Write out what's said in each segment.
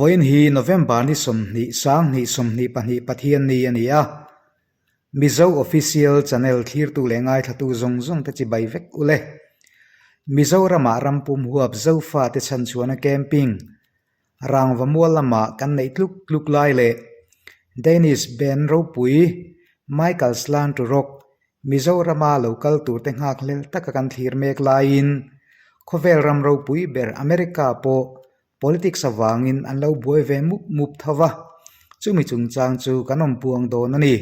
Vawiin hi November ni 20 2022 Pathianni a ni a. Mizo Official Channel thlirtu leh ngaithlatu zawng zawng te chibai vek u le. Mizoramah rampum huap Zofate chhanchhuahna camping Rangva mual lamah kan neih tluk tluk lai leh Danish band ropui Michael Slanturok Mizorama lo kal turte nghak hlel taka kan thlir mek laiin khawvel ram ropui ber America pawh politics avangin an lo buai ve mup mup tho va, chumi chungchang chu kan awm puang dawn a ni.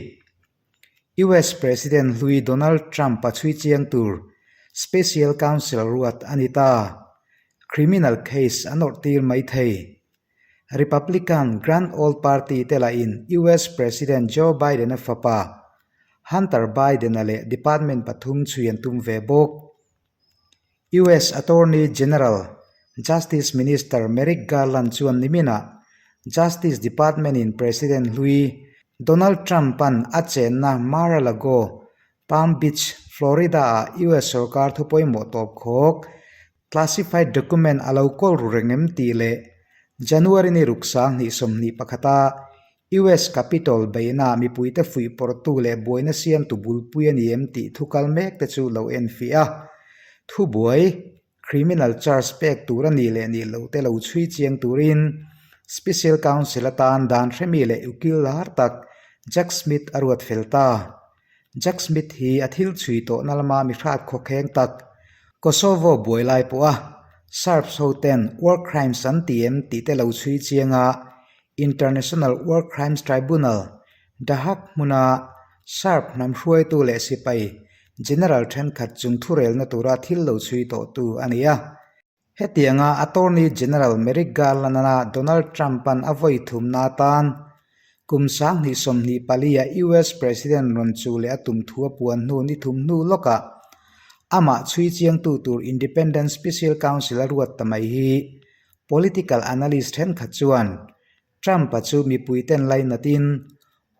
US President hlui Donald Trump a chhui chiang tur Special Counsel ruat a ni ta. Criminal case an awrh tir mai thei. Republican Grand Old Party te lahin US President Joe Biden-a fapa Hunter Biden-a leh department pathum chhui an tum ve bawk. US Attorney General, Justice Minister Merrick Garland chuan niminah Justice Department-in President hlui Donald Trump-a'n a chenna Mar-a-Lago, Palm Beach, Florida-ah US sorkar thu pawimawh tawp khawk classified document a lo kawl ru reng em tih leh January ni ruksang hnih sawmhnih pakhata US Capitol beihna mipuite fuih pawrhtu leh buaina siamtu bulpui a ni em tih thu kal mek te chu lo enfiah a. Thubuai, criminal charge pek tur a nih leh nih loh te lo chhui chiang turin Special Counsel atan dan hremi leh ukil lar tak Jack Smith a ruat fel ta. Jack Smith hi a thil chhui tawhna lama mi hrat khawkheng tak, Kosovo buai lai pawha Serbs ho ten war crimes an ti em tih te lo chhui chiang a, International War Crimes Tribunal, The Hague hmuna Serb hnam hruaitu leh sipai General thenkhat chung thurelna tura thil lo chhui tawhtu a ni a. Hetianga Attorney General Merrick Garland-a Donald Trump-a'n a vawi thumna atan kum 2024-a US President rawn chu leh a tum thu a puan hnu ni thum hnu lawkah amah chhui chiangtu tur Independent Special Counsel a ruat ta mai hi Political analyst thenkhat chuan Trump-a chu mipuiten lainatin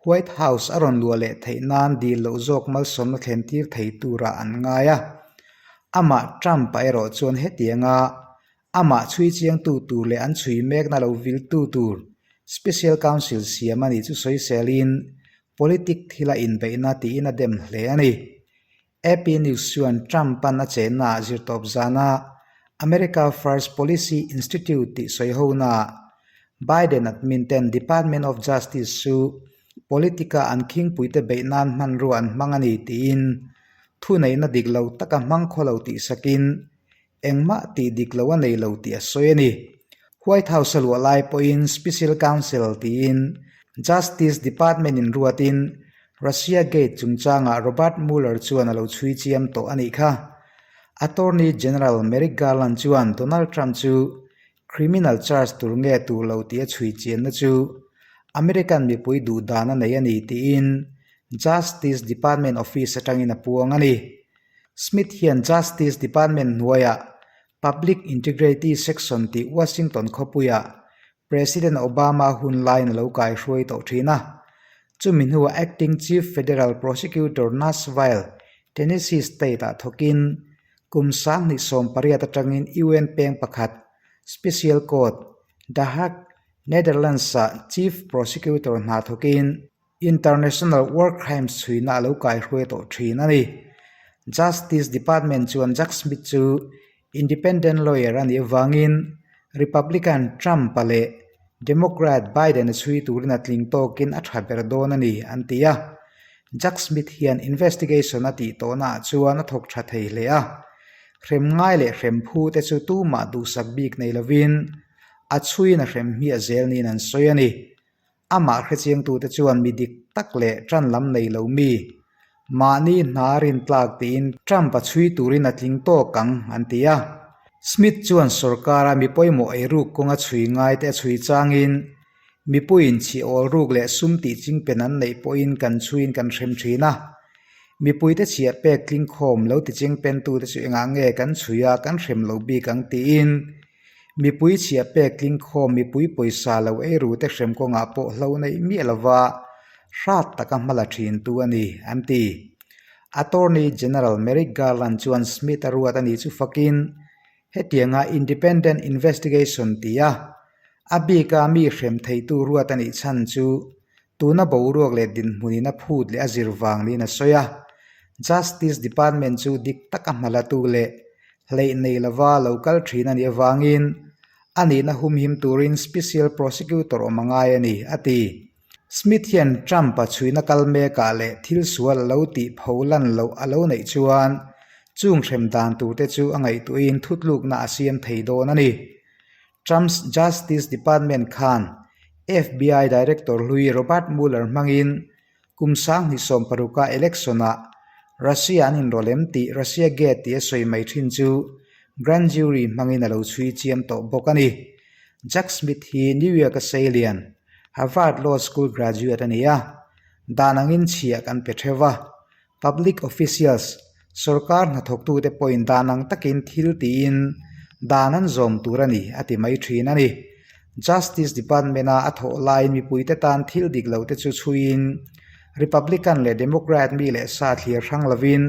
White House a rawn luah leh theih nan dil loh zawk malsawmna thlen tir thei turah an ngai a. Amah Trump-a erawh chuan hetianga amah chhui chiangtu tur leh an chhui mekna lo viltu tur Special Counsel siam a nih chu sawiselin politic thila inbeihna tiin a dem hle a ni. AP News chuan Trump-a'n a chennaah zirtawp zana America First Policy Institute tih sawi honaah Biden admin ten Department of Justice chu politic-a an khingpuite beih nan hmanrua an hmang a ni tiin thuneihna dik lo taka hmang khaw lo tihsakin Engmah tih dik lo a nei lo tih a sawi a ni. White House a luah lai pawhin Special Counsel tiin Justice Department in ruatin Russia Gate chungchangah Robert Mueller chuan a lo chhui chiam tawh a nih kha. Attorney General Merrick Garland chuan Donald Trump chu criminal charge tur nge tur lo tih a chhui chianna chu American mipui duh dan a nei a ni tiin Justice Department office atangin a puang a ni. Smith hian Justice Department hnuaiah Public Integrity Section tih Washington khawpuiah President Obama hun laiin a lo kaihruai tawh thin a. Chumi hnuah Acting Chief Federal Prosecutor Nashville, Tennessee State-ah thawkin kum 2018 atangin UN peng pakhat Special Court, The Hague, Netherlands-ah Chief Prosecutor hna thawkin International War Crimes chhuina a lo kaihruai tawh thin a ni. Justice Department chuan Jack Smith chu independent lawyer a nih avangin Republican Trump-a leh Democrat Biden-a chhui turin a tling tawkin a tha ber dawn a ni, an ti a. Jack Smith hian investigation a tih tawhnaah chuan a thawk tha thei hle a. Hrem ngai leh hrem phu te chu tumah duhsak bik nei lovin a chhuiin a hrem hmiah zel niin an sawi a ni. Amah hrechiangtute chuan mi dik tak leh ṭan lam nei lo mi, mahni hna rin tlak tiin Trump a chhui turin a tling tawk ang, an ti a. Smith chuan sorkara mi pawimawh eiruk kawnga chhui ngaite a chhui changin, mipuiin chhi awl ruk leh sum tih chingpen an neih pawhin kan chhuiin kan hrem thin a. Mipuite chhiah pek tlingkhawm lo ti chingpentute chu engah nge kan chhui a kan hrem lo bik ang tiin Mipui chhiah pek tlingkhawm mipui pawisa lo ei ru te hrem kawngah pawh hlo neih miah lova hrat taka hma la thin tu a ni, an ti. Attorney General Merrick Garland chuan Smith a ruat a nih chu fakin hetianga independent investigation ti a. A bika mi hrem theitu ruat a nih chhan chu tuna boruak leh dinhmunin a phut leh a zir vang niin a sawi a. Justice Department chu dik taka hmalatu leh hleih nei lova lo kal thin a nih avangin a nihna humhim turin Special Prosecutor awm a ngai a ni, a ti. Smith hian Trump-a chhuina kal mekah leh thil sual a lo tih pho lan loh a lo neih chuan chung hrem dan turte chu a ngaihtuahin thutlukna a siam thei dawn a ni. Trump's Justice Department khan FBI Director hlui Robert Mueller hmangin kum 2016-a election-ah Russia an inrawlh em tih Russiagate tih a sawi mai thin chu Grand Jury hmangin a lo chhui chiam tawh bawk a ni. Jack Smith hi New York-a seilian Harvard Law School graduate a ni a, dan angin chhiah kan pe theuh a. Public officials, sorkar hnathawktute pawhin dan ang takin thil tiin dan an zawm tur a ni, a ti mai thin a ni. Justice Department-a a thawh laiin mipuite tan thil dik lote chu chhuiin Republican leh Democrat mi leh sa thlir hrang lovin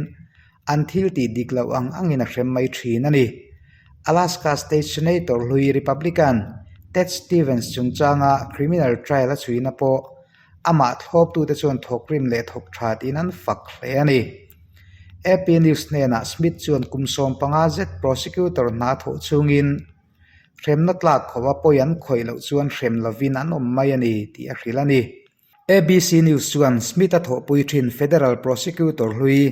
An thil tih dik loh ang angin a hrem mai thin a ni. Alaska State Senator hlui Republican Ted Stevens chungchanga criminal trial a chhuina pawh amah thlawptute chuan thawkrim leh thawk tha tiin an fak hle a ni. AP News hnenah Smith chuan kum 15 zet prosecutor hna thawh chungin hremna tlak khawpa pawi an khawih loh chuan hrem lovin an awm mai a ni tih a hrilh a ni. ABC News chuan Smith-a thawhpui thin federal prosecutor hlui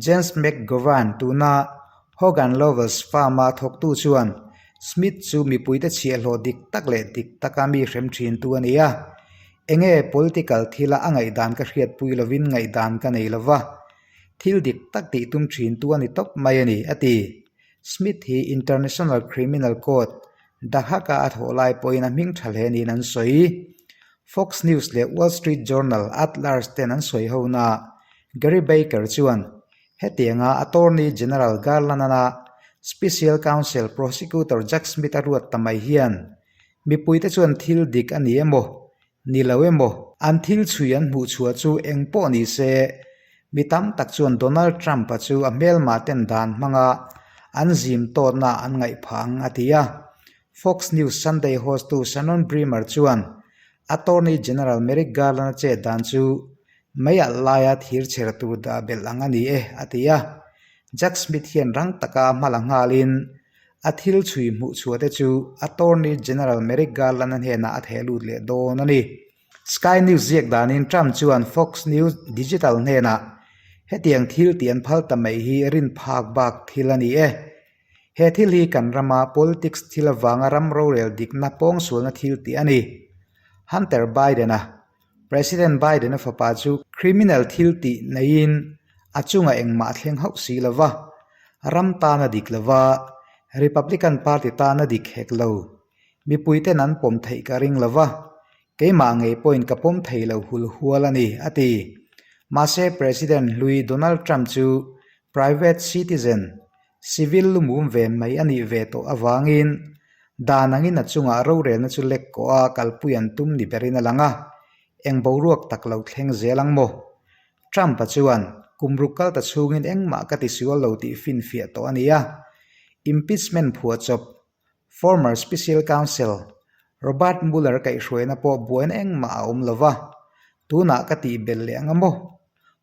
James McGovern tuna Hogan Lovells firm-a thawktu chuan Smith chu mipuite chhiahhlawh dik tak leh dik taka mi hrem thintu a ni a, enge political thila a ngaihdan ka hriatpui lovin ngaihdan ka nei lova, thil dik tak tih tum thintu a ni tawp mai a ni, a ti. Smith hi International Criminal Court, The Hague-a a thawh lai pawhin a hming tha hle niin an sawi. Fox News leh Wall Street Journal at large ten an sawi hona Gary Baker chuan hetianga Attorney General Garland-a Special Counsel Prosecutor Jack Smith a ruat ta mai hian mipuite chuan thil dik a ni emaw, ni lo emaw, an thil chhui an hmuh chhuah chu eng pawh ni se, mi tam tak chuan Donald Trump-a chu a hmelmah ten dan hmanga an zim tawtna an ngaih phah ang a ti a. Fox News Sunday host-tu Shannon Bremer chuan Attorney General Merrick Garland-a chet dan chu mei alh laia thir chher tur dah belh ang a ni e, a ti a. Jack Smith hian rang taka hma la nghalin a thil chhui hmuh chhuah te chu Attorney General Merrick Garland-a hnenah a theh lut leh dawn a ni. Sky News ziak danin Trump chuan Fox News Digital hnenah hetiang thil tih an phal ta mai hi rin phak bak thil a ni e. He thil hi kan rama politics thil avanga ram rorel dikna pawngsualna thil tih a ni. Hunter Biden-a, President Biden-a fapa chu criminal thil tih neiin a chungah engmah a thleng hauh si lo va, ram tan a dik lo va, Republican Party tan a dik hek lo. Mipuiten an pawm theih ka ring lo va, keimah ngei pawhin ka pawm thei lo hul hual a ni, a ti. Mahse President hlui Donald Trump chu private citizen, Civil lumum ve mai a nih ve tawh avangin dan angin a chungah rorelna chu lek kawh a kalpui an tum ni berin a lang a, eng boruak tak lo thleng zel ang maw? Trump-a chuan, Kum ruk kal ta chhungin engmah ka tisual lo tih finfiah tawh a ni a, impeachment phuahchawp Former Special Counsel Robert Mueller kaihhruaina pawh buaina engmah a awm lo va, tunah ka tih belh leh ang a maw?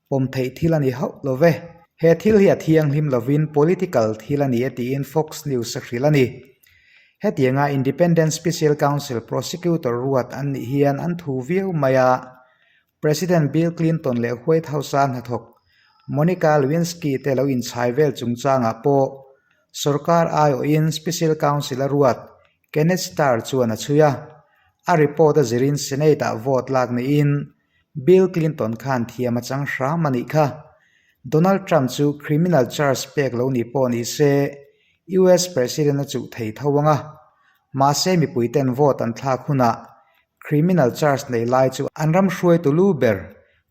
Pawm theih thil a ni hauh lo ve. He thil hi a thianghlim lovin political thil a ni e tiin Fox News a hrilh a ni. Hetianga Independent Special Counsel Prosecutor ruat an nih hian an thu viau mai a, President Bill Clinton leh White House-a hnathawk Monica Lewinsky te lo inchhai vel chungchangah pawh sorkar aiawhin Special Counsel a ruat Kenneth Starr chuan a chhui a. A report a zirin Senate-ah vote lak niin Bill Clinton khan thiam a chang hram a nih kha. Donald Trump chu criminal charge pek lo ni pawh ni se US President a chuh thei tho ang a. Mahse mipuiten vote an thlak hunah criminal charge nei lai chu an ram hruaitu lu ber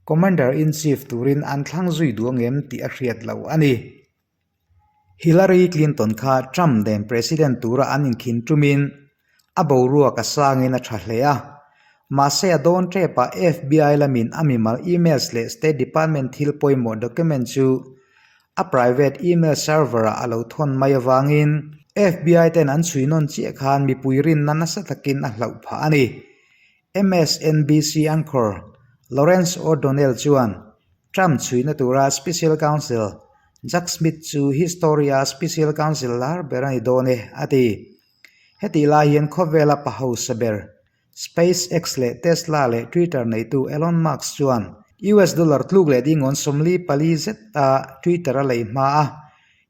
Commander-in-Chief turin an thlang zui duh angem tih a hriat loh a ni. Hillary Clinton kha Trump nen President tura an inkhin tumin a boruak a sangin a tha hle a. Mahse a dawn tepah FBI lamin a mimal emails leh State Department thil pawimawh document chu a private email server-ah a lo thawn mai avangin. FBI ten an chhui nawn chiah khan mipui rinna nasa takin a hlauh phah a ni. MSNBC anchor Lawrence O'Donnell chuan Trump chhuina tura Special Counsel Jack Smith chu history-a Special Counsel lar ber a ni dawn e, a ti. Hetih lai hian khawvela pa hausa ber SpaceX leh Tesla leh Twitter neitu Elon Musk chuan US dollar tluk leh dingawn 44 zet a Twitter a lei hma a,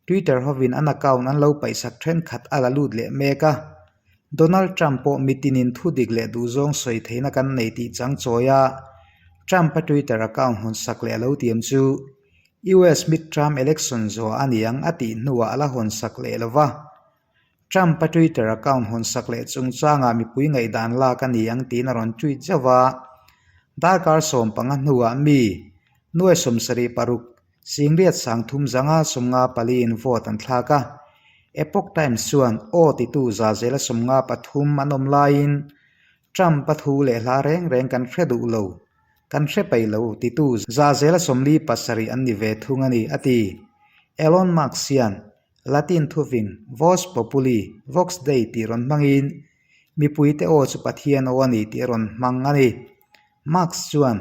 Twitter hovin an account an lo paihsak thenkhat a la lut leh mek a. Donald Trump pawh mitinin thudik leh duhzawng sawi theihna kan nei tih chang chawi a, Trump-a Twitter account hawnsak leh a lo tiam chu US midterm election zawh a ni ang a tih hnuah a la hawnsak leh lo va. Trump-a Twitter account hawnsak leh chungchangah mipui ngaihdan lak a ni ang tiin a rawn tweet zauh a. Darkar 15 hnuah mi nuai 76 singriat sangthum zanga 54 in vote an thlak a. Epoch Times chuan aw titu za zela 53 an awm laiin Trump-a thu leh hla reng reng kan hre duh lo, kan hre peih lo titu za zela 47 an ni ve thung a ni, a ti. Elon Musk hian Latin thuvin Vox Populi, Vox Dei tih rawn hmangin mipuite aw chu Pathian aw a ni tih a rawn hmang a ni. Marx chuan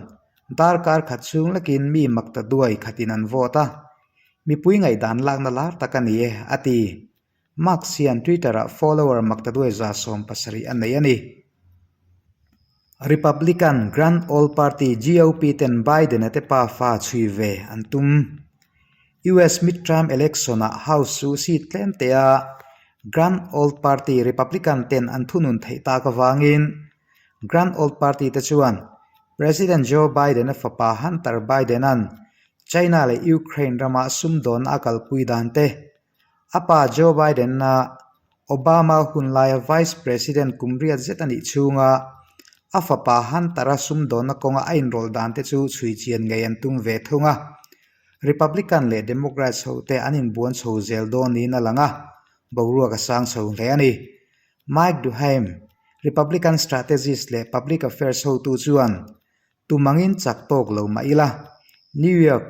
darkar khat chhung lekin mi mak ta duai khatin an vote a, mipui ngaihdan lakna lar tak a ni e, a ti. Marx hian Twitter-ah follower mak ta duai 70 a nei a ni. Republican Grand Old Party, GOP, ten Biden-a te pafa chhui ve an tum. US midterm election-ah House chu seat tlem te a Grand Old Party, Republican, ten an thunun theih tak avangin Grand Old Party te chuan President Joe Biden-a fapa Hunter Biden-a'n China leh Ukraine rama sumdawnna a kalpui dan te A pa Joe Biden-a Obama hun laia Vice President kum riat zet a nih chhunga a fapa Hunter-a sumdawnna kawnga a inrawlh dan te chu chhui chian ngei an tum ve thung a. Republican leh Democrats hote an inbuan chho zel dawn niin a lang a, boruak a sang chho hle a ni. Mike Duhaime, Republican strategist leh public affairs hotu chuan, Tumangin chak tawk lo mah ila, New York,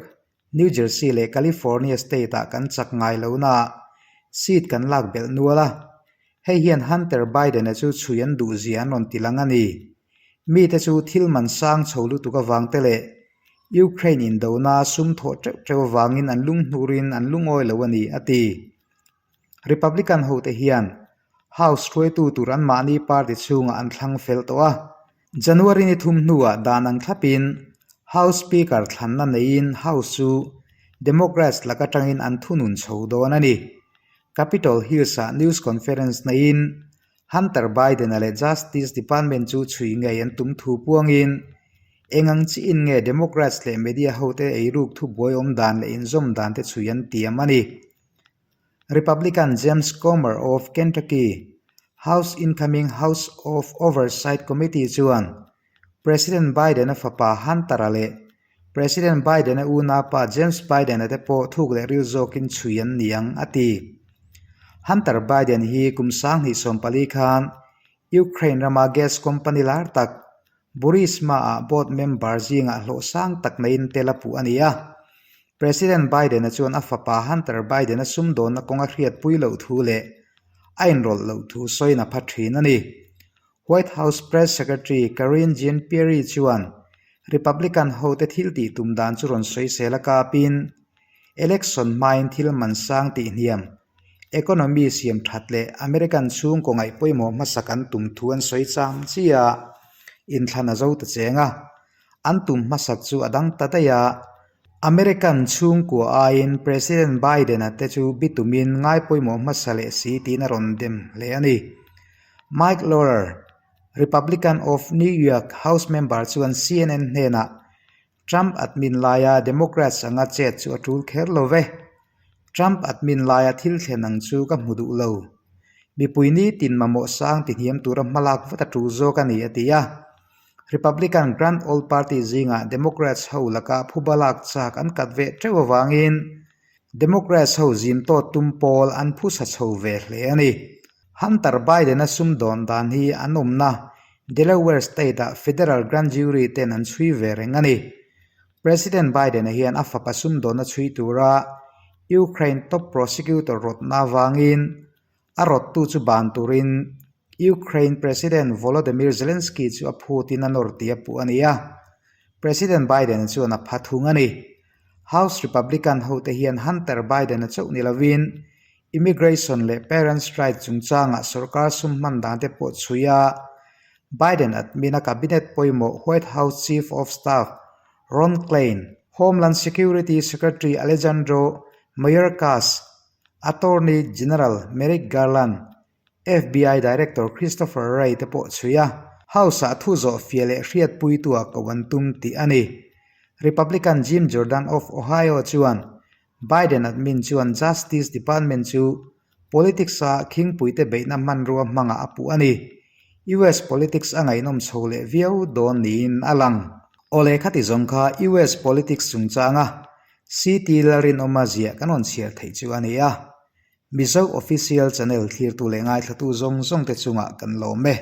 New Jersey leh California state-ah kan chak ngai lo naah seat kan lak belh nual a, hei hian Hunter Biden-a chu chhui an duh zia an rawn ti lang a ni. Mite chu thil man sang chho lutuk avang te leh Ukraine indona sum thawh teuh teuh avangin an lunghnurin an lungawi lo a ni, a ti. Republican hote hian House hruaitu tur anmahni party chhungah an thlang fel tawh a. January ni thum hnuah dan ang thlapin House Speaker thlanna neiin House chu Democrats lak atangin an thunun chho dawn a ni. Capitol Hills-ah news conference neiin Hunter Biden-a leh Justice Department chu chhui ngei an tum thu puangin eng ang chiin nge Democrats leh media hote eiruk thubuai awm dan leh inzawm dan te chhui an tiam a ni. Republican James Comer of Kentucky House Incoming House of Oversight Committee chuan President Biden-a fapa Hunter-a leh President Biden-a unaupa James Biden-a te pawh thuk leh ril zawkin chhui an ni ang, a ti. Hunter Biden hi kum 2014 khan Ukraine rama gas company lar tak Burisma-ah board member zingah hlawh sang tak neiin tel a puh a ni a. President Biden-a chuan a fapa Hunter Biden-a sumdawnna kawnga hriatpui loh thu leh a inrawlh loh thu sawiin a pha thin a ni. White House Press Secretary Karine Jean-Pierre chuan Republican hote thil tih tum dan chu rawn sawisel a kapin, Election hmain thil man sang tih hniam Economy siam that leh American chhungkaw ngaih pawimawh hmasak an tum thu an sawi chang chi a, inthlan a zo ta cheng a. An tum hmasak chu a dang ta daih a, American chhungkua aiin President Biden-a te chu bitumin ngai pawimawh hmasa leh si tiin a rawn dem hle a ni. Mike Lawler, Republican of New York House member chuan CNN hnenah Trump admin laia Democrats anga chet chu a tul kher lo ve. Trump admin laia thil thlen ang chu ka hmu duh lo. Mipui nitin mamawh sang tihniam tura hmalak vat a tul zawk a ni, a ti a. Republican Grand Old Party zingah Democrats ho laka phuba lak chak an kat ve teuh avangin Democrats ho zim tawt tum pawl an phusa chho ve hle a ni. Hunter Biden-a sumdawn dan hi an awmna Delaware State-ah federal grand jury ten an chhui ve reng a ni. President Biden-a hian a fapa sumdawnna chhui tura Ukraine top prosecutor rawtna avangin. A rawttu chu ban turin Ukraine President Volodymyr Zelensky chu a phutin a nawr tih a puh a ni a, President Biden-a chuan a pha thung a ni. House Republican hote hian Hunter Biden-a chauh ni lovin Immigration leh Parents Rights chungchangah sorkar sum hman dan te pawh chhui a, Biden admin a cabinet pawimawh White House Chief of Staff Ron Klain, Homeland Security Secretary Alejandro Mayorkas, Attorney General Merrick Garland, FBI Director Christopher Wray te pawh chhui a, House-ah thu zawh fiah leh hriatpuitu-ah koh an tum tih a ni. Republican Jim Jordan of Ohio chuan Biden admin chuan Justice Department chu politics-a khingpuite beihna hmanrua hmangah a puh a ni. US politics a ngaihnawm chho leh viau dawn niin a lang. Awle khati zawng kha US politics chungchanga CT Lalrinawma ziah kan rawn chhiar theih chu a ni a. Mizo Official Channel thlirtu leh ngaithlatu zawng zawngte chungah kan lawm e.